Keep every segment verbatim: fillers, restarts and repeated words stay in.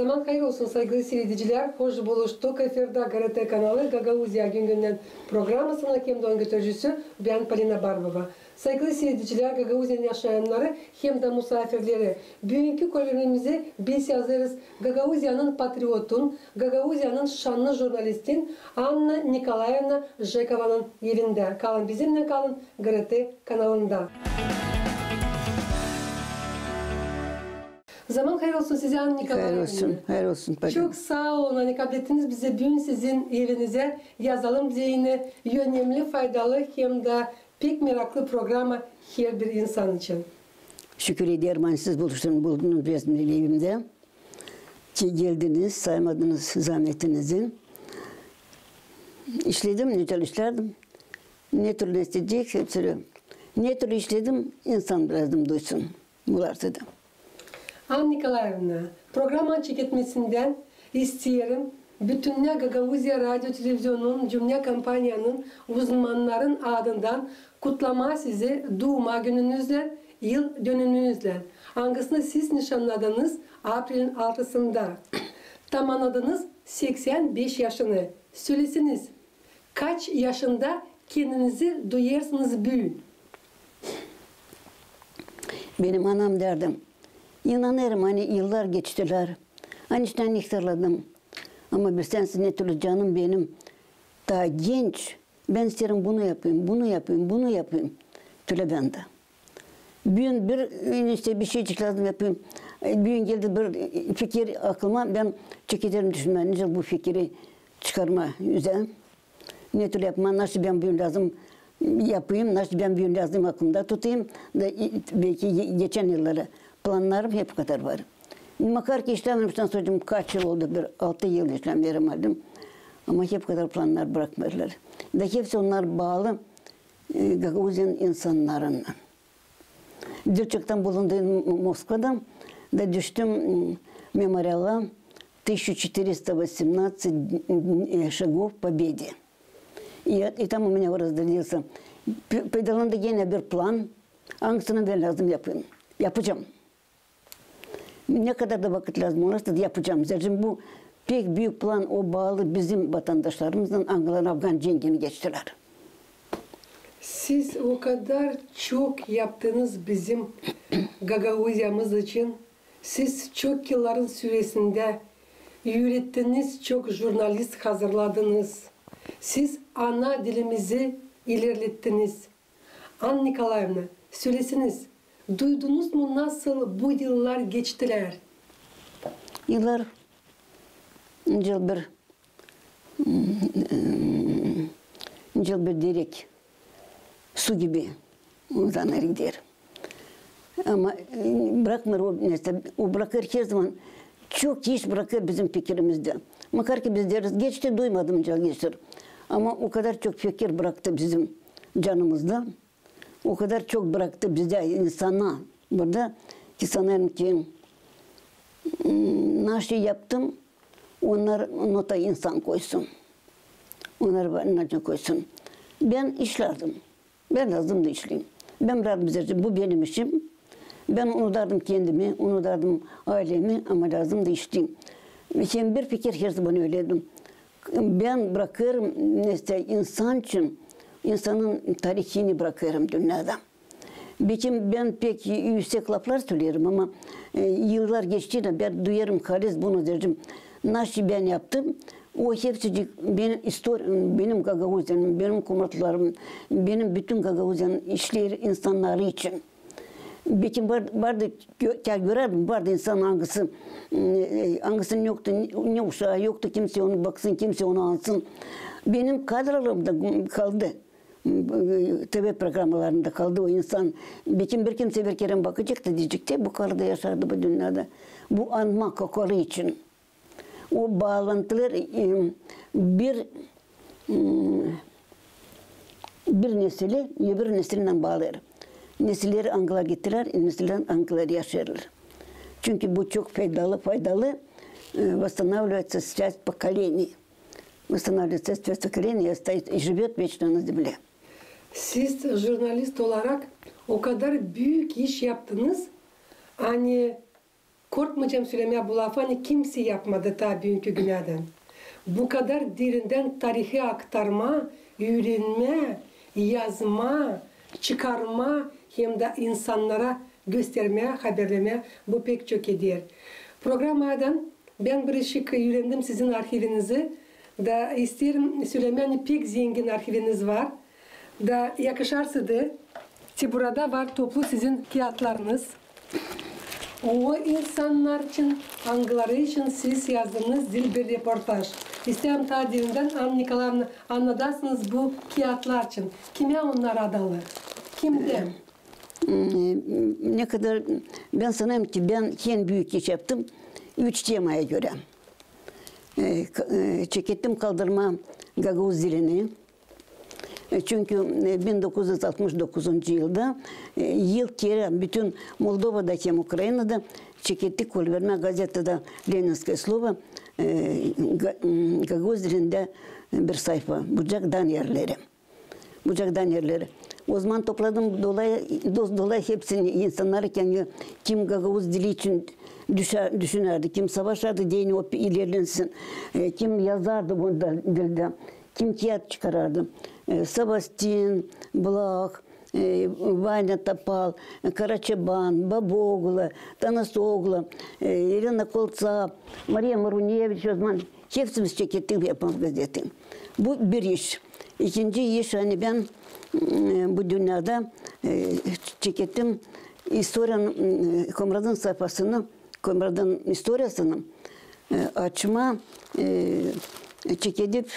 Zaman hayır olsun, saygılı siiredicilär. Hoş buluştuk efirdä GRT kanalı Gagauziya gün-gündän programasının hem dä onu götürücüsü bän, Polina Barbova. Saygılı siiredicilär, Gagauziyanın yaşayannarı hem dä musaafirleri. Büünkü körülmemizi biz hazırız Gagauziyanın patriotun, Gagauziyanın şannı jurnalistin Anna Nikolaevna Jekovanın evindä. Kalın bizimnän, kalın GRT kanalında. Zaman hayır olsun sizä, Anna Nikolaevna. Hayır olsun, hayır olsun, Polina. Çok saa olun, ani kablettiniz bizi büün sizin evinizä. Yazalım deyni önemli, faydalı hem dä pek meraklı programa herbir insan için. Şükür ederim, ani siz buluştunuz, buldunuz bizim evimdä. Ki geldiniz, saymadınız zaametinizi. İşledim, ne türlü işlerdim. Ne türlü ne isteyecek, hepsi. Ne türlü işledim, insan biraz da duysun. Bunlar dedim. Anna Nikolaevna, programanın çeketmesindän isteerim bütün Gagauziya radio televizionunun, cümlä kompaniyanın uzmannarın adından kutlamaa sizi duuma gününüzlän, yıldönümünüzlän, angısını siz nişannadınız aprelin altısında. Tamannadınız seksän beş yaşını. Söleseniz, kaç yaşında kendinizi duyêrsınız büün? Benim anam därdi, inanêrım, ani yıllar geçtilär, ani iştän ihtärladım. Ama bilseniz, ne türlü canım benim taa genç, bän isteerim bunu yapayım, bunu yapayım, bunu yapayım. Türlü bän dä. Büün bir, işte, bir şeycik lääzım yapayım. Büün geldi bir fikir aklıma, bän çekederim düşünmää, nicä bu fikiri çıkarmaa üzä. Ne türlü yapmaa, nasıl bän büün lääzım yapayım, nasıl bän büün lääzım aklımda tutayım. Da, e, beki ge-, geçän yılları plannarım hep bu kadar var. Makar ki işlän baştan söyleyecäm, kaç yıl oldu, bir altı yıl işlän beeri aldım. Ama hep bu kadar plannar brakmêêrlar. Da hepsi onnar baalı, e, Gagauziyanın insannarınnan. Diil çoktan bulundum Moskvada, da düştüm, m, memoriala тысяча четыреста восемнадцать, e, шагов победы. И, и там у меня разродился. Pe-, peydalandım genä bir plan, angısını bän lääzım yapayım. Yapacam. Ne kadar da vakıt lääzım olursa da yapacam. Zerä bu pek büük plan, o baalı bizim vatandaşlarımızdan, angıları afgan cengini geçtilär. Siz o kadar çok yaptınız bizim Gagauziyamız için. Siz çok yılların süresindä üürettiniz, çok jurnalist hazırladınız. Siz ana dilimizi ilerlettiniz. Anna Nikolaevna, söleseniz, duydunuz mu, nasıl bu yıllar geçtilär? Yıllar, nicä bir, nicä bir derek, su gibi uzanêr gider. Ama, e, brakmêêr o, nesä, o brakêr herzaman, çok iş brakêr bizim fikirimizdä. Makar ki biz deeriz, geçti, duymadım, nicä geçti. Ama o kadar çok fikir braktı bizim canımızda. O kadar çok braktı bizä, insana burada, ki sanêrım ki, m, nasıl yaptım, onnar nota insan koysun. Onnar var, nota koysun. Bän işlärdim. Bän lääzımdı işleyim. Bän brakêrdım zerä, bu benim işim. Bän unudardım kendimi, unudardım aylemi, ama lääzımdı işleyim. Hem bir fikir herzaman öleydi. Bän brakêrım, nesä, insan için, insanın tarihini brakêrım dünnedä. Bekim bän pek üüsek laflar söleerim, ama, e, yıllar geçtiynän bän duyêrım halis bunu, zerä nasıl bän yaptım. O hepsicik benim istor-, benim Gagauziyanın, benim komşularım, benim bütün Gagauziyanın işleri, insannarı için. Bekim var, vardı, gö-, ya görärdim, vardı insan, angısı, e, angısının yoktu, ne uşaa yoktu, kimsey onu baksın, kimsey onu alsın. Benim kadralarımda kaldı. TV programmalarında kaldı o insan. Bekim bir kimsey bir kerä bakacek da deyecek, te bu karı da yaşardı bu dünnedä. Bu anma kokarı için. O baalantılar, e, bir, m, bir nesili öbür nesinnän baalêêr. Nesilleri angıları gittilär, nesiller angıları yaşêêrlar. Çünkü bu çok faydalı, faydalı, e, восстанавливается связь поколений. Восстанавливается связь поколений, стоит и живёт вечно на земле. Siz jurnalist olarak o kadar büük iş yaptınız, ani Korkmayacam sölemää bu lafı, ani kimsey yapmadı taa büünkü günädän. Bu kadar derindän tarihi aktarmaa, üürenmää, yazmaa, çıkarmaa hem dä insannara göstermää, haberlemää, bu pek çok eder. Programmadan bän bir işik üürendim sizin arhivinizi, da isteerim sölemää, ani pek zengin arhiviniz var. Da yakışar sizä, te burada var toplu sizin kiyatlarınız. O insannar için, angıları için siz yazdınız diil bir reportaj. İsteerim taa derindän, Anna Nikolaevna, annadasınız bu kiyatlar için. Kimä onnar adalı? Kimdän? Hmm, ne kadar, bän sanêrım ki, bän en büük iş yaptım üç temaya görä. E, ka-, e, çekettim kaldırmaa gagauz dilini. E, çünkü, e, bin dokuz üz altmış dokuzuncu yılda, e, yıl kerä bütün Moldovada hem Ukrainada çekettik kolvermää gazetada «Ленинское слово», e, ga-, m, gagauz dilindä bir sayfa, «Bucak dan erleri». Bucak dan erleri. O zaman topladım dolay, dost dolay hepsini, insannarı, kim gagauz dili için düşä-, düşünärdi, kim savaşardı deyni o ilerlensin, e, kim yazardı bu da dildä, kim kiyat çıkarardı. E, Savastin, Blak, e, Vanya Topal, e, Karaçoban, Babaoğlu, Tanasoğlu, e, Elena Koltseva, Mariya Maruneviç o zaman. Hepsimiz çekettik, yapmadık gazeti. Bu bir iş. İkinci iş, ani bän, m, bu dünnedä, e, çekettim istoriyanın, m, Komratın sayfasını, Komratın istoriyasını, e, açmaa, e, çekedip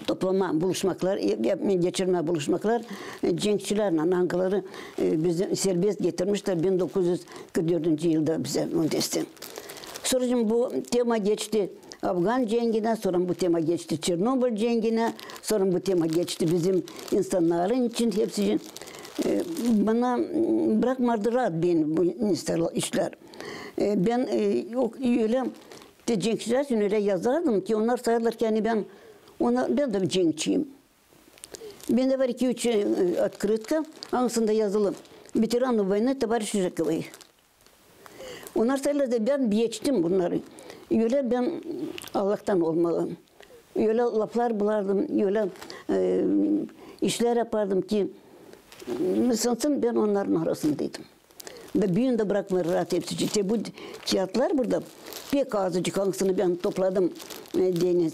toplamaa buluşmaklar, e, yapmaa, geçirmää buluşmaklar, e, cenkçilärlän, angıları, e, bizi serbest getirmişlär bin dokuz üz kırk dördüncü yılda bizä, o destek. Sora bu tema geçti afgan cenginä, sora bu tema geçti Çernobıl cenginä, sora bu tema geçti bizim insannarın için, hepsi için. E, bana, m, brakmadı raat beni bu işlär. E, bän, e, yok, ölä te cenkçilär için ölä yazardım ki, onnar sayardılar ki, ani bän, ona, bän dä cenkçiyim. Bendä var iki-üç, e, otkırıtka, angısında yazılı: «Ветерану войны товарищу Жукову». Onnar sayarlar da bän geçtim bunnarı. Ölä bän Allahtan olmalı. Ölä laflar bulardım, ölä, e, işlär yapardım ki, m, sansın bän onnarın arasındaydım. Da büün dä brakmêêr raat hepsi. Te bu kiyatlar burada, pek azıcık, angısını bän topladım, e, deyni.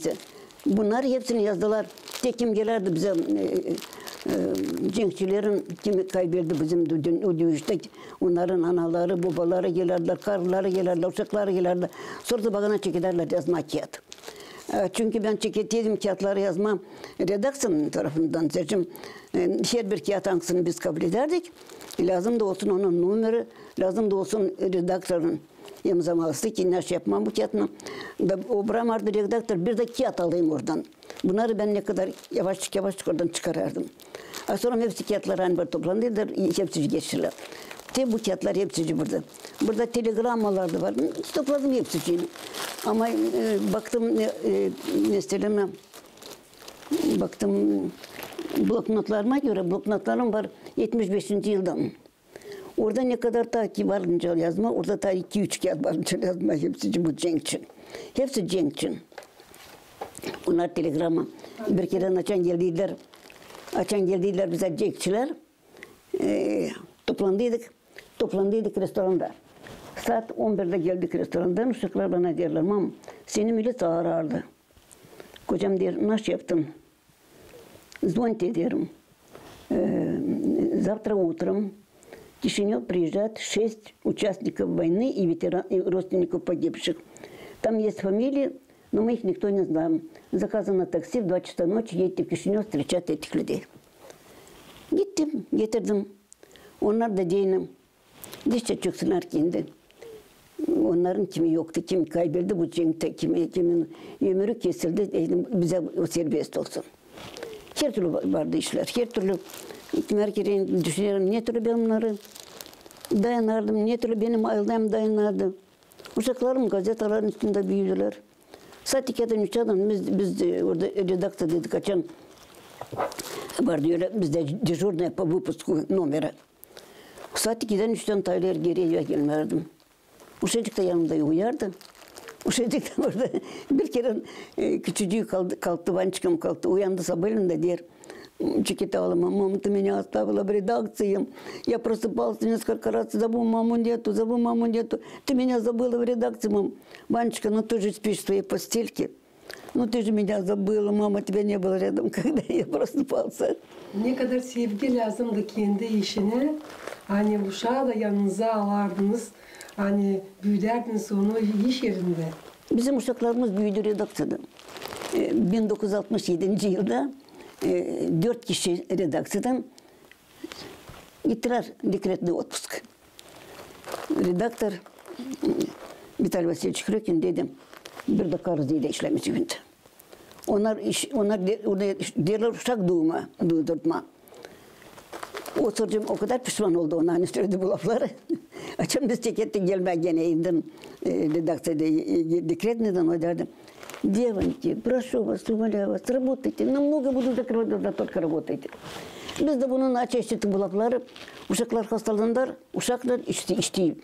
Bunnar hepsini yazdılar. Te kim gelärdi bizä, e, e, cenkçilerin, kimi kaybeldi bizim dü-, dün-, o düüştä, onnarın anaları, bobaları gelärdilär, karıları gelärdilär, uşakları gelärdilär. Sora da bagana çekedärlär yazmaa kiyat. E, çünkü bän çeketeydim kiyatları yazmaa redakţiyanın tarafından, seçim, e, herbir kiyat, angısını biz kabul edärdik, lääzım da olsun onun numeri, lääzım da olsun redaktorun imzaması ki, ne iş yapmaa bu kiyatın. Da o brakmêêrdi redaktor bir dä kiyat alayım oradan. Bunnarı bän ne kadar yavaşçık-yavaşçık oradan çıkarardım. A sora hepsi kiyatlar ani bir toplandıydı, hepsi geçtilär. Te bu kiyatlar hepsi burada. Burada telegrammalar da var. Topladım hepsicini. Ama, e, baktım, e, e, meselemä, baktım bloknotlarıma görä, bloknotlarım var etmiş beşinci yıldan. Orada ne kadar taa ki var nicä yazmaa, orada taa iki-üç kiyat var nicä yazmaa, hepsi bu cenkçi. Hepsi cenkçi. Onnar telegramma. Bir kerä açan geldilär, açan geldilär bizä cenkçilär, e, toplandıydık, toplandıydık restoranda. Saat on birdä geldik restorandan, uşaklar bana deerlär: «Mam, seni milisiya arardı». Kocam deer: «Naş yaptın?» «Звоните», deerim. «Э, завтра утром в Кишинёв приезжает шесть участников войны и ветера-, и родственников погибших. Там есть фамилии, но мы их никто не знаем. Заказано такси, в два часа ночи едьте в Кишинёв встречать этих людей». Gittim, getirdim. Onnar da deyni, diş çöksünär kendi. Onnarın kimi yoktu, kim kaybeldi bu cenktä, kimi, kimin ömürü kesildi, deyni, bizä o serbest olsun. Her türlü va-, vardı işlär, her türlü. Her kerä düşünerim, ne türlü bän bunnarı dayanardım, ne türlü benim ayıllarım dayanardı. Uşaklarım gazetaların üstündä büüdülär. Saat ikidän üçä dän biz, biz dä orada redakţiyadaydık, açan vardı ölä bizdä дежурная по выпуску номера. Saat ikidän, üçtän taa ileri-geeri evä gelmärdim. Uşacık da yanımda uyardı. Uşacık da orada bir kerä, e, küçücüü kaldı, kalktı, Vançikam kalktı, uyandı sabaalan da deer, çeketli, ağlama: «Мама, ты меня оставила в редакции. Я просыпался несколько раз, зову: мамы нету, зову: мамы нету. Ты меня забыла в редакции, мам». «Ванечка, ну ты же спишь в своей постельке. Ну ты же меня забыла, мама, тебя не было рядом, когда я просыпался». Ne kadar sevgi lääzımdı kendi işinä, ani uşaa da yanınıza alardınız, ani büüdärdiniz onu iş erindä. Bizim uşaklarımız büüdü redakţiyada. E, bin dokuz üz altmış edinci yılda, e, dört kişi redakţiyadan gittilär dekretnıy otpusk. Redaktor Vitaliy Vasilyeviç Hrökin dedi: «Bir dä karı deyni işlämeyecek indi». Onnar iş, onnar de-, onu deerlär uşak duuma, duudurtma. O sora o kadar pişman oldu ona, ani söledi bu lafları. Açan biz çekettik gelmää genä evdän, e, redakţiyada, e, dekretnıydän, o deerdi: «Девоньки, прошу вас, умоляю вас, работайте, намного буду закрывать глаза, только работайте». Biz dä bunun açan işittik bu lafları. Uşaklar hastalandılar, uşaklar işti, işti.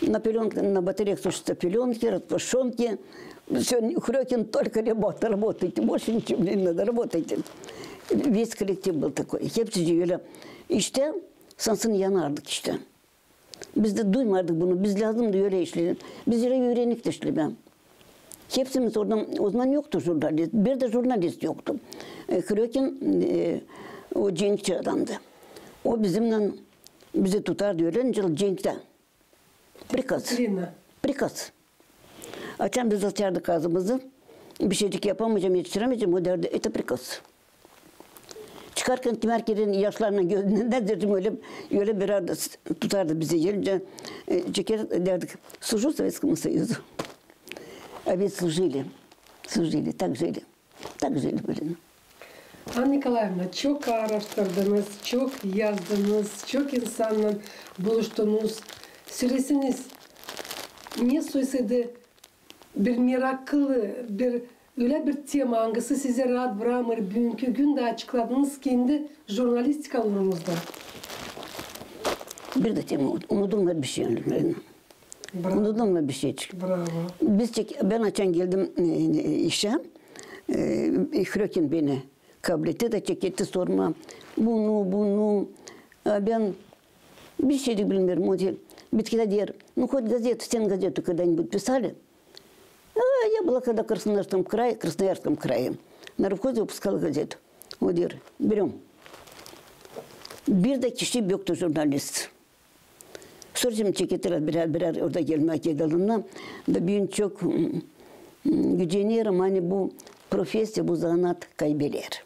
На пелёнках, на батареях сушатся пелёнки, распашонки. Всё, Хрёкин, только работа, работайте. Больше ничего мне не надо, работайте. Весь коллектив был такой. Hepsicii ölä iştä, sansın yanardık iştä. Biz dä duymardık bunu. Biz lääzımdı ölä işlemää. Biz ölä üürendik işlemää. Hepsimiz oradan, o zaman yoktu jurnalist. Bir dä jurnalist yoktu. E, Hrökin, e, o cenkçi adamdı. O bizimnän, bizi tutardı ölä nicä, cenktä. Приказ. Дисциплина. Приказ. Açan biz açardık aazımızı, bir şeycik yapamayacam, etiştiremeyecem, o deerdi: «Это приказ». Çıkarkan kimär kerä yaşlarlan gözündän, deerdim, ölä, ölä bir arada s-, tutardı bizi, gelince, e, çeker, deerdik: «Служу Советскому Союзу». А ведь служили, служили, так жили. Так жили были. Anna Nikolaevna, çok aaraştırdınız, çok yazdınız, çok insannan buluştunuz. Söleseniz, ne soysaydı bir meraklı, bir ölä bir tema, angısı sizi raat brakmêêr, büünkü gündä açıkladınız kendi jurnalistika uurunuzda? Bir dä tema, unudulmêêr bir şey. Bravo. Unudulmêêr bir şeycik. Bravo. Biz çek-, bän açan geldim, e, e, işä, e, Hrökin beni kabletti da çeketti sormaa bunu, bunu. A bän bir şey dä bilmeerim. O deer, bitkidä deer: «Ну, хоть газету, стенгазету когда-нибудь писали?» А, я была когда в Краснодарском крае, Красноярском крае. На ревхозе выпускала газету. O deer: «Берём». Bir dä kişi yoktu jurnalist. Sora şimdi çekettilär birär, birär orada gelmää kendi alınına. Da büün çok, m, m, gücenerim, ani bu profesiya, bu zanaat kaybeder.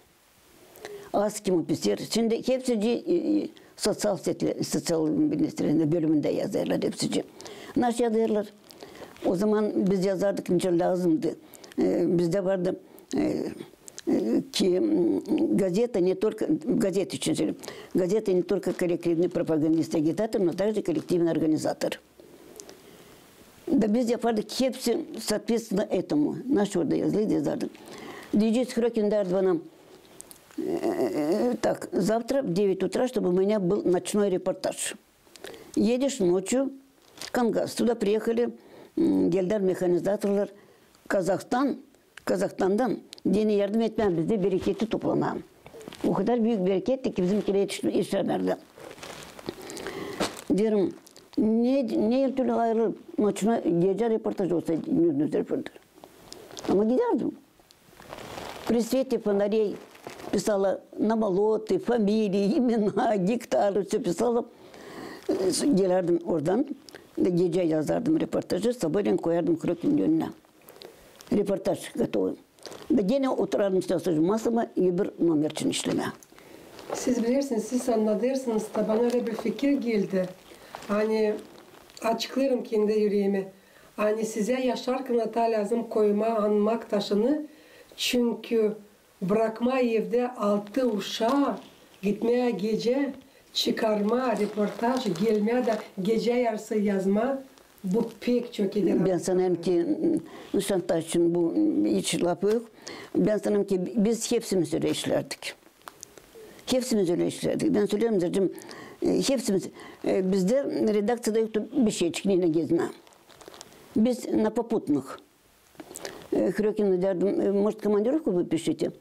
Az kim o piser. Şimdi hepsicii, e, e, soţial setlä-, soţial bilmem ne bölümündä yazêrlar hepsicii. Naşey yazêrlar. O zaman biz yazardık, nicä lääzımdı. E, bizdä vardı, e, e, ki, m, газета не только, газета için söleerim. Газета не только коллективный пропагандист и агитатор, но также коллективный организатор. Da biz yapardık hepsi соответственно этому. Naşey orada yazılıydı, yazardık. Deyecez, Hrökin deerdi bana, e, e, e, так, завтра в девять утра, чтобы у меня был ночной репортаж. Едешь ночью, Кангас. Туда приехали, м, geldilär mehanizatorlar Kazahstan, Kazahstandan, deyni yardım etmää bizdä bereketi toplamaa. O kadar büük bereketti ki bizimkilär etiş-, etişämärdi. Deerim, ne, ne türlü ayırır maçına gecä reportaj olsa, gündüz reportaj. Ama gidärdim. При свете фонарей писала на молоты, фамилии, имена, гектары, всё писала. E, gelärdim oradan, da gecä yazardım reportajı, sabaalan koyardım Hrökinin önünä. Reportaj готовый. Da genä oturardım, işte, masama öbür nomer için işlemää. Siz bilersiniz, siz annadêrsınız da, bana ölä bir fikir geldi. Ani açıklêêrım kendi üreemi. Ani sizä yaşarkana taa lääzım koymaa anmak taşını, çünkü brakmaa evdä altı uşaa, gitmää gecä, çıkarmaa reportaj, gelmää da gecä yarısı yazmaa, bu pek çok eder. Bän sanêrım ki, şantaj için bu hiç lafı yok. Bän sanêrım ki, biz hepsimiz ölä işlärdik. Hepsimiz ölä işlärdik. Bän söleerim, dedim, E, hepsimiz, e, bizdä redakţiyada yoktu bir şeyçik neylän gezmää. Biz на попутных. E, Hrökina deerdim, e, может, командировку вы пишете?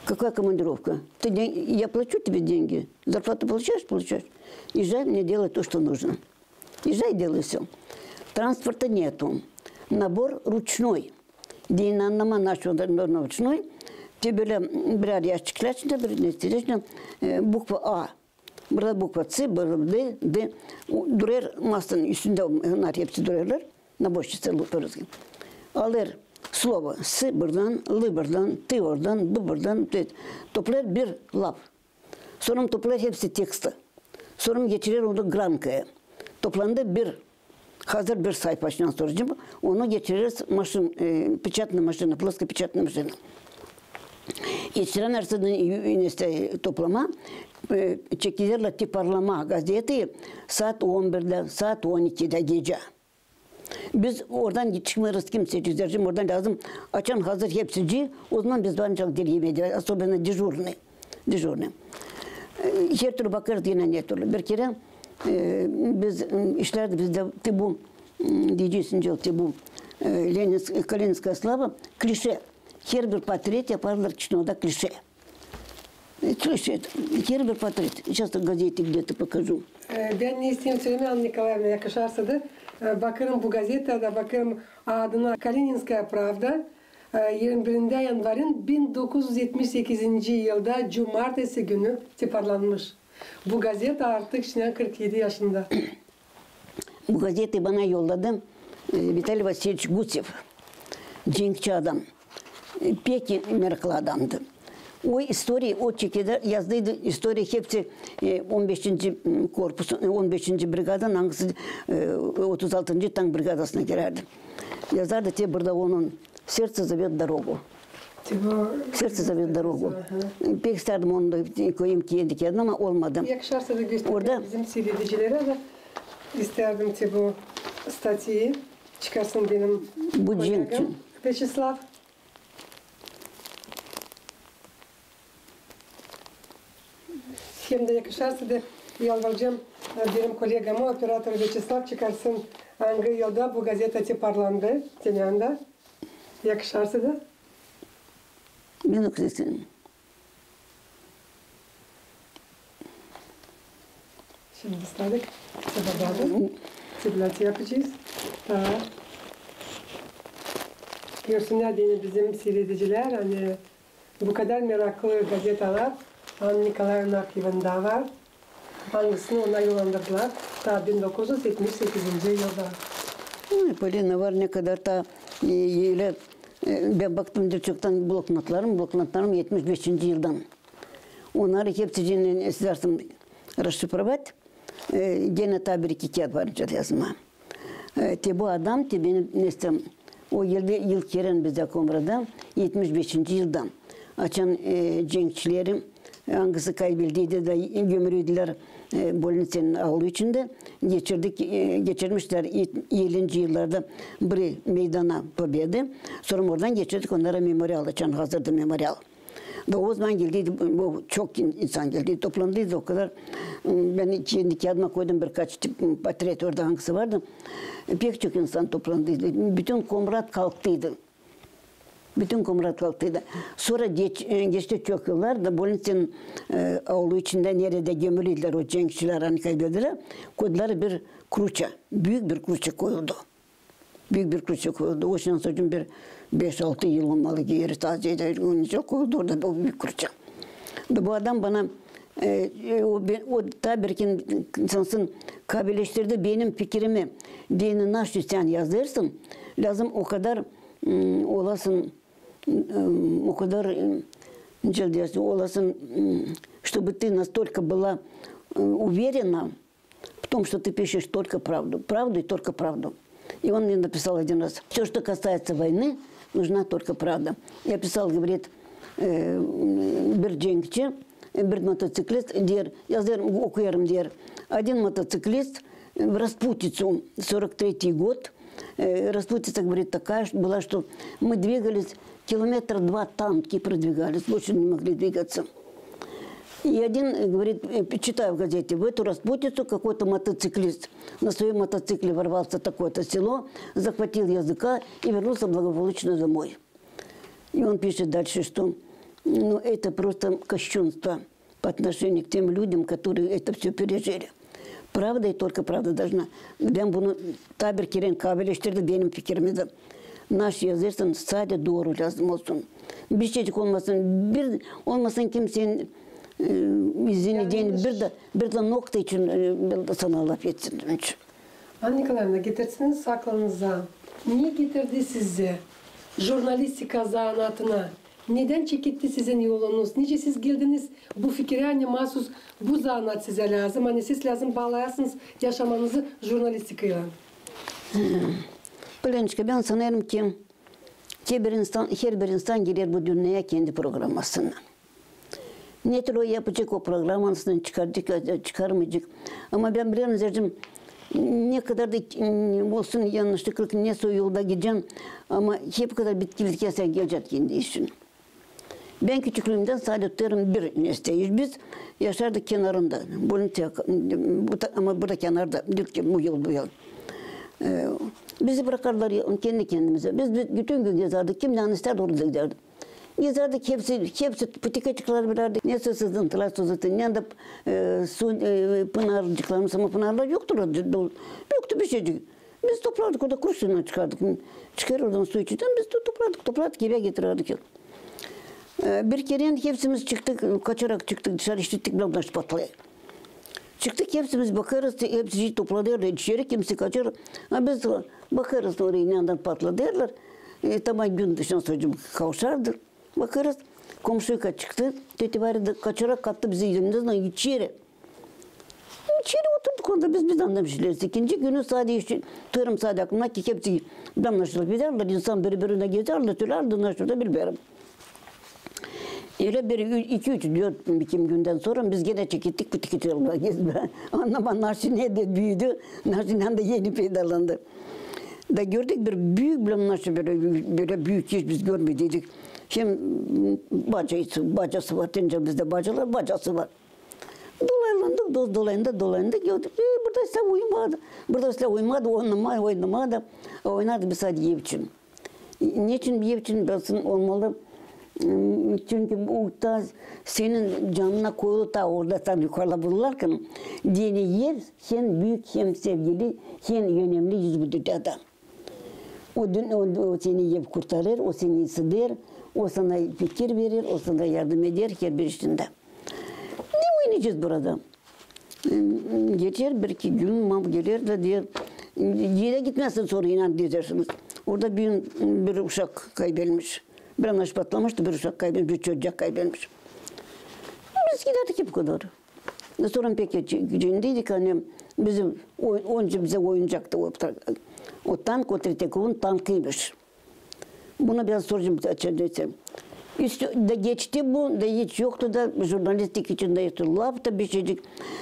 Какая командировка? Ты ден-, я плачу тебе деньги. Зарплату получаешь? Получаешь. Езжай мне делай то, что нужно. Езжай, делай всё. Транспорта нету. Набор ручной. Deyni annamaa, naşey o rучной. Te bölä, m, birär yaşçık islää, bir ne islää, e, bukva A. Burada bukva C, burada D, D. O durêr masanın üstündä, onnar hepsi durêrlar. Наборщица по-русски. Alêr слово, S buradan, L buradan, T oradan, B buradan, T. Toplêêr bir laf. Sora toplêêr hepsi teksti. Sora geçirer onu grankaya. Toplandı bir, hazır bir sayfa, şundan sora onu geçireriz maşin, e, печатная машина, плоскопечатная машина. Etiştirän arsadan, e, nesä toplamaa, e, çekederlär tiparlamaa gazetayı saat on birdä, saat on ikidä gecä. Biz oradan çıkmêêrız kimsecik, zerrä oradan lääzım. Açan hazır hepsicii, ozaman biz ancak dereyi, особенно дежурный. Дежурный. E, hertürlü bakêrız, genä ne türlü. Bir kerä, e, biz, m, işlärdi bizdä te bu, m, deyecäm, te bu, e, Ленинск-, Калининская слава, klişe. Herbir portret yapardılar kişinin, o da klişe. E, klişe. Herbir portret. Сейчас в газете где-то покажу. E, bän ne isteerim sölemää, Anna Nikolaevna, yakışarsa da, e, bakêrım bu gazetada, bakêrım adına Калининская правда, e, irmi birindä yanvarın bin dokuz üz etmiş sekizinci yılda cumartesi günü tiparlanmış. Bu gazeta artık şindi kırk edi yaşında. Bu gazetayı bana yolladı, e, Vitaliy Vasilyeviç Gusev, cenkçi adam. E, pek meraklı adamdı. O istoriya, o çekeder, yazdıydı istoriya hepsi, e, on beşinci korpusun, e, on beşinci brigadanın, angısı, e, otuz altıncı tank brigadasına girärdi. Yazardı te burada onun Сердце зовёт дорогу. Сердце зовёт дорогу. Aha. Pek istärdim onu da koyayım kendi kiyadına, ama olmadı. Yakışarsa da gösterelim bizim siiredicilerä da. İstärdim te bu statyayı çıkarsın benim kollegam Veçeslav. Hem dä yakışarsa da yalvaracam, e, benim kollegama, operator Veçeslav çıkarsın, angı yılda bu gazeta tiparlandı, senin anda. Yakışarsa da. Bin dokuz yüz seksen. Şindi istedik. Sıbırdadık. Sıbırdatı yapacez. Taa. Görsünnär deyni bizim siiredicilär, ani bu kadar meraklı gazetalar Anna Nikolaevnanın arhivindä var. Angısını ona yollandırdılar taa bin dokuz üz etmiş sekizinci yılda. Ay, Polina, var ne kadar taa, e, ölä, e, bän baktım da çoktan bloknotlarım, bloknotlarım etmiş beşinci yıldan. Onnarı hepsicini isteersin расшифровать, e, genä taa bir-iki kiyat var nicä yazmaa. E, te bu adam, te benim nesä, o yılda ilk kerän bizdä Komrada, etmiş beşinci yılda. Açan, e, cenkçileri, angısı kaybedildiydi da gömülüydülär, e, bolniţanın aulu içindä. Geçirdik, e, geçirmişlär ellinci yıllarda bir meydana Победы. Sora oradan geçirdik onnara memorial, açan hazırdı memorial. Da ozaman geldiydi, bu çok in-, insan geldiydi, toplandıydı o kadar. Bän kendi kiyadıma koydum birkaç tip, m, portret orada angısı vardı. Pek çok insan toplandıydı. Bütün Komrat kalktıydı. Bütün Komrat kalktıydı. Sora geç-, e, geçti çok yıllar da bolniţanın, e, aulu içindä neredä gömülüydülär o cenkçilär, ani kaybedildilär, koydular bir kruça. Büük bir kruça koyuldu. Büük bir kruça koyuldu. O şindi, sora bir beş-altı yıl olmalı ki, eri taze nicä koyuldu orada o büük kruça. Da bu adam bana, e, e, o, be-, o taa bir kim sansın kabilleştirdi benim fikirimi. Deyni, naşey sän yazêrsın, lääzım o kadar, m, olasın, m, o kadar, m, nicä deersin, olasın, m, чтобы ты настолько была, e, уверена, в том, что ты пишешь только правду, правду и только правду. И он мне написал один раз: «Всё, что касается войны, нужна только правда». Я писал, говорит, e, bir cenkçi, e, bir motoţiklist, deer, yazêrım, okuyêrım, deer. Один мотоциклист, e, в распутицу, сорок третий год, e, распутица, говорит, такая была, что мы двигались, километра два танки продвигались, больше не могли двигаться. И один, э, говорит, э, читаю в газете, в эту распутицу какой-то мотоциклист на своём мотоцикле ворвался в такое-то село, захватил языка и вернулся благополучно домой. И он пишет дальше, что, ну, это просто кощунство по отношению к тем людям, которые это всё пережили. Правда и только правда должна. Bän bunu taa bir kerän kaabilleştirdim benim fikirimi dä. Naş yazêrsın, sade dooru lääzım olsun. Bir şeycik olmasın, bir olmasın kimseyin, e, izini deyin, bir dä, bir dä nokta için, e, bir dä sana lafetsin. Onun için. Anna Nikolaevna, getirseniz aklınıza, ne getirdi sizi jurnalistika zanaatına? Nedän çeketti sizin yolunuz? Nicä siz geldiniz bu fikirä, ani maasuz bu zanaat sizä lääzım, ani siz lääzım baalayasınız yaşamanızı jurnalistikaylan? Polyannaçka, bän sanêrım ki, herbir insan, herbir insan geler bu dünneyä kendi programmasınnan. Nedir o yapacek o programmasını, çıkaracek, çıkarmayacek. Ama bän bilerim, Zercim, ne kadar da, m, olsun yannışlıklık, ne soy yolda gidecän, ama hep kadar bitki-bitki sän gelecän kendi işin. Bän küçüklüümdän sade tutêrım bir neste iş. Biz yaşardık kenarında. Bolnitsa, bu da, ama burada kenarda, diil ki bu yol, bu yol. E, bizi brakardılar ya, kendi kendimizä. Biz, biz bütün gün gezärdik. Kim ne istärdi, orada gidärdi. Gezärdik, hepsi, hepsi pıtıkaçıklar bilärdik. Nesä sızıntılar sızardı, ne dä, e, su, e, pınarcıklarımız, ama pınarlar yoktu orada, dol-, yoktu bir şeycik. Biz toplardık, orada kuru suyundan çıkardık. Çıkar oradan su içindän, biz to-, toplardık, toplardık, evä getirärdik. E, bir kerän hepsimiz çıktık, kaçarak çıktık dışarı, işittik, blam naşi patlêêr. Çıktık, hepsimiz bakêrız, hepsi şey toplanêrlar içeri, kimisi kaçêr. A biz bakêrız, orayı, neredän patladêrlar. E, tamam, gün dışına socum kavşardı. Bakêrız, komşuyka çıktı, teti Varya da kaçarak kattı bizi, ne znam, içeri. İçeri oturduk orada biz, biz annamışlêrız. İkinci günü sade işi, tutêrım sade aklımda ki, hepsi blam naşi lafedärlär, insan biri-birinä gezärdi, söleerdi, naşi da bilmeerim. Ölä bir ü-, iki, üç, dört, kim gündän sora biz genä çekettik pıtıkaçıklarla gezmää. Annamêêrım, naşi ne dä büüdü, naşi ne dä eni peydalandı. Da gördük bir büük, blam naşi bölä, bölä büük iş biz görmediydik. Hem bacası, bacası var, tän bizdä bacalar, bacası var. Dolaylandık, do-, dolaylandık, dolaylandık. Gördük, e, burada islää uyumadı. Burada islää uyumadı, oynamadı, oynamadı. Oynardı bir sade ev için. Neçin ev için olsun, olmalı? Çünkü bu da senin canına koyulu, ta orada sän yukarıda bulunarkan, deyni ev hem büük, hem sevgili, hem önemli yüz bu dünnedä. O dün, o, o seni ev kurtarêr, o seni iseder, o sana fikir verer, o sana yardım eder herbir işindä. Ne oynayacez burada? Geçer bir-iki gün, mam geler dä deer, evä gitmezsin, sora inan gidersiniz. Orada bir, bir uşak kaybelmiş. Bir annaş patlamıştı, bir uşak kaybelmiş, bir çocuk kaybelmiş. Biz gidärdik hep o kadar. Sora pek gücündeydik, ani bizim oy-, onca bizä oyuncaktı o, o tank, o Tretyakofun tankıymış. Buna bän soracam, açan desem. Üstü da geçti bu, da hiç yoktu da, jurnalistik için dä yoktu laf da, bir şeycik.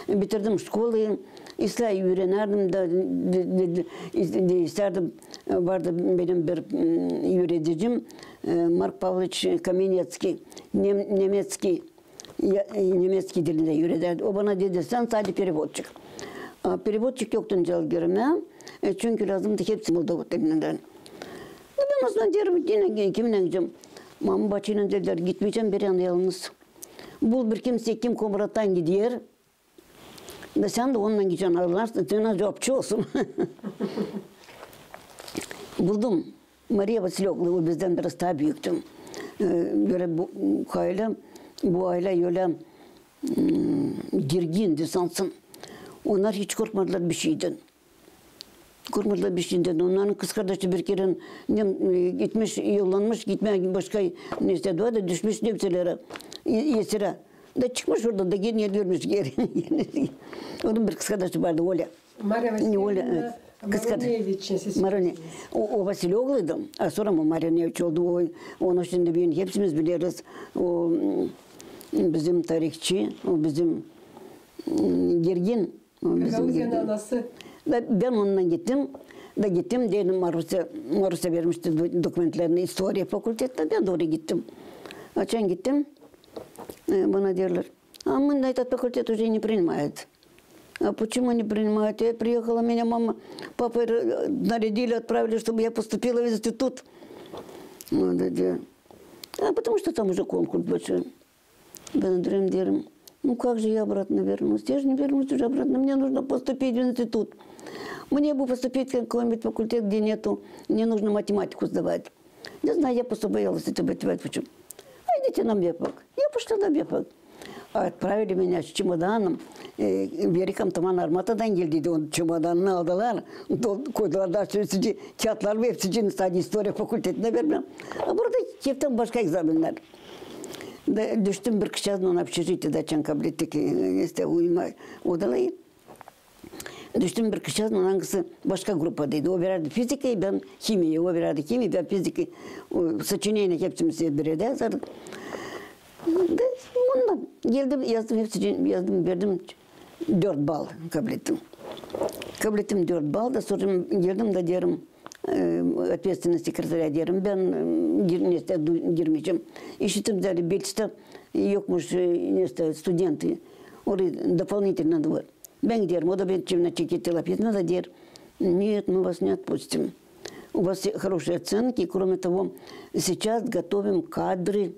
Bitirdim şkolayı, islää üürenärdim da, de, de, de, is-, de istäärdim, vardı benim bir, m, üüredicim, e, Mark Pavloviç Kamenetskiy, nem-, nemetskiy, ya, e, nemetskiy dilindä üüredärdi. O bana dedi, sän sade perevodçik. A perevodçik yoktu nicä girmää, e, çünkü lääzımdı hepsi moldov dilindän. Da bän o zaman deerim, genä kiminä gidecäm? Mama, baçıylan, dediler, gitmeyecäm bir yana yalnız. Bul bir kimsey, kim Komrattan gider. Da sän dä onunnan gidecän, alırsın, sendän cuvapçı olsun. Buldum. Mariya Vasilöglu, o bizdän biraz taa büüktü. E, bölä bu aylä, bu aylä ölä, m, girgindi sansın. Onnar hiç korkmadılar bir şeydän. Korkmadılar bir şeydän. Onnarın kızkardaşı bir kerä nem, e, gitmiş, yollanmış gitmää başka, neysä, dua da düşmüş nemselerä, e, esirä. Da çıkmış oradan da genä gelmiş geri. Onun bir kızkardaşı vardı, Olya. Mariya Vasilöglu, Olya, e, kızkardaşı. Maroneviç, siz Marone-, o, o Vasilögluydu. A sora mı Maroneviç oldu? O, onu şindi biz hepsimiz bileriz. O, m, bizim tarihçı, o bizim, m, girgin. O bizim girgin. Gagauziyanın anası. Da bän onunnan gittim. Da gittim, dedim, Marusa, Marusa vermişti do-, dokumentlerini istoriya fakultetindä. Bän dä oraya gittim. Açan gittim, e, bana deerlär, А мы на этот факультет уже не принимают. А почему не принимают? Я приехала, меня мама, папа р-, нарядили, отправили, чтобы я поступила в институт. Вот, да. А потому что там уже конкурс большой. Бен дырым, дырым: «Ну как же я обратно вернусь? Я же не вернусь уже обратно. Мне нужно поступить в институт. Мне бы поступить в какой-нибудь факультет, где нету, не нужно математику сдавать». Не знаю, я просто боялась этого, этого, почему. «А идите на МВЕПАК». Я пошла на МВЕПАК. А отправили меня с чемоданом, e, Вериком Томан Арматадан geldiydi. Onun çemodanını aldılar. Dol-, koydular da hepsicii kiyatlar ve hepsicii sadece istoriya fakultetine verdim. A burada hepten başka egzamenler. Da düştüm bir kızçaazlan общежитиеда, açan kablettik, e, işte, uyuma odaları. Düştüm bir kızçaazlan, angısı başka grupadaydı. O verärdi fizikayı, bän himiyayı, o verärdi himiyayı, bän fizikayı. O, сочинение hepsimiz bir erdä yazardık. Da ondan geldim, yazdım, hepsicii yazdım, verdim, dört bal kablettim. Kablettim dört bal da, sora geldim da deerim, e, ответственный sekretarä deerim: «Bän, e, gir-, nestä du-, girmeyecäm». İşittim, deerlär, Belçikada yokmuş, e, nestä, студенты. Orayı дополнительно da var. Bän giderim, o da beni çeketler lafetmää da deer: «Нет, мы вас не отпустим. У вас все хорошие оценки, кроме того, сейчас готовим кадры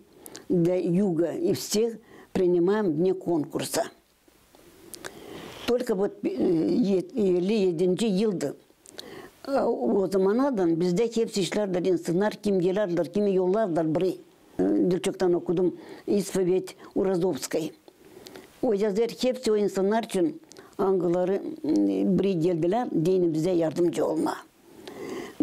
для юга и всех принимаем вне конкурса». Только вот, e, e, elli edinci yıldı. A, o zamanadan bizdä hepsi işlärdilär insannar, kim gelärdilär, kimi yollardılar bri. E, dä çoktan okudum «Исповедь Уразовской». O yazêr hepsi o insannar için, angıları, e, bri geldilär deyni bizä yardımcı olmaa.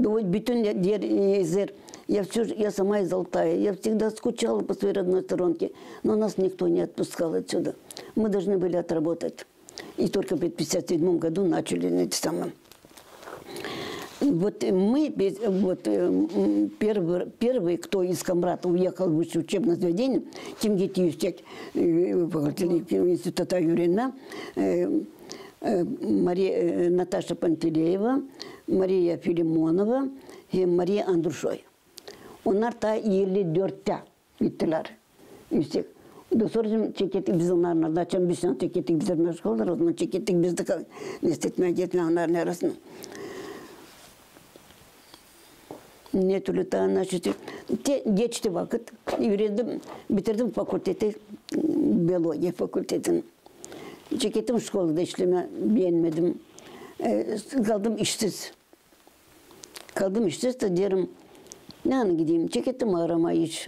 Da o bütün deer, e, yazêr: «Я всю ж-, я сама из Алтая, я всегда скучала по своей родной сторонке, но нас никто не отпускал отсюда. Мы должны были отработать». И только в пятьдесят седьмом году начали эти самые. Вот, э, мы, без-, вот, э, м, первый, первый, кто из Камрата уехал в высшее учебное заведение, kim gitti üüsek, e, fakültete, instituta üürenmää, e, e, Mari-, e, Nataşa Panteleyeva, Mariya Filimonova hem Mariya Andruşoy. Onnar taa elli dörttä gittilär üüsek. Da sora bizim çekettik biz onnarın, açan biz çekettik, bizä meşgul olêrlar, o zaman çekettik biz dä kal-, nestä etmää, getmää onnarın arasına. Ne türlü taa, значит, te geçti vakıt, üürendim, bitirdim fakülteti, biologiya fakültetini. Çekettim şkolada işlemää, beenmedim. E, kaldım işsiz. Kaldım işsiz da deerim, ne ani gideyim, çekettim aramaa iş.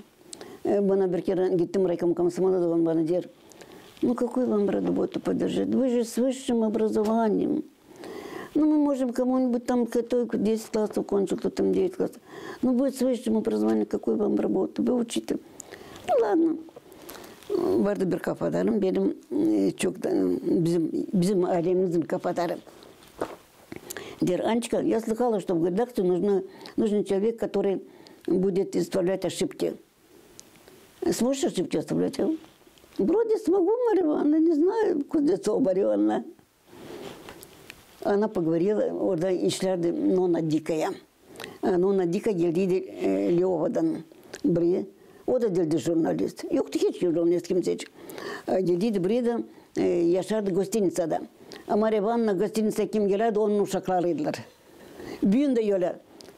E, bana bir kerä gittim raykom komsomola da, on bana deer: «Ну, какую вам работу предложить? Вы же с высшим образованием. Ну, мы можем кому-нибудь там, кто десять классов кончил, кто там девять классов. Ну, вы с высшим образованием, какую вам работу? Вы учитель». Ну, ладно. Vardı bir kafadarım benim, e, çoktan, bizim, bizim ailemizin kafadarı. Deer: «Анечка, я слыхала, что в редакцию нужна, нужен человек, который будет исправлять ошибки. Сможешь ошибки исправлять?» «Вроде смогу, Марья Ивановна, не знаю, Кузнецова Марья Ивановна». Она поговорила, orada işlärdi Nona Dikaya. E, Nona Dika geldiydi, e, Lyovadan bri. O da diildi jurnalist. Yoktu hiç jurnalist kimsecik. E, geldiydi bri da, e, yaşardı gostinisada. A Marya İvanna, gostinisaya kim gelärdi, onun uşaklarıydılar. Büün dä ölä.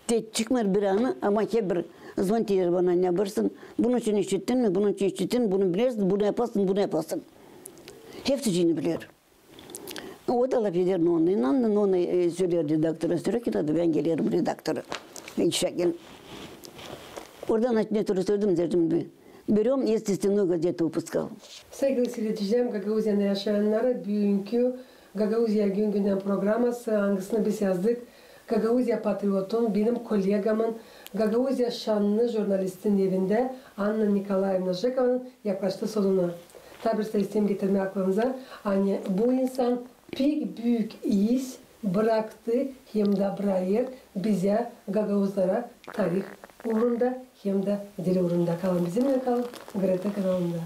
Te çıkmêêr bir anı, ama hep bir zvonit ederlär bana, ne yapêrsın, bunun için işittin mi, bunun için işittin mi, bunu bilersin, bunu yapasın, bunu yapasın. Hepsicini biler. O da lafeder Nonaylan, Nona, e, söleer redaktora Sorokinaya da bän gelerim redaktora. İşä gel. Oradan ne türlü söledim, dedim, bir, берём, если стенную газету выпускал. Saygılı siiredicilär, Gagauziyanın yaşayannarı, büünkü Gagauziya gün-gündän programası, angısını biz yazdık Gagauziya patriotun, benim kollegamın, Gagauziya şannı jurnalistin evindä Anna Nikolaevna Jikovanın yaklaştı sonuna. Taa bir isteyim getirmää aklınıza, ani bu insan pek büük iz braktı hem dä brayêr bizä, gagauzlara, tarih uurunda hem dä dil uurunda. Kalın bizimnän, kalın GRT kanalında.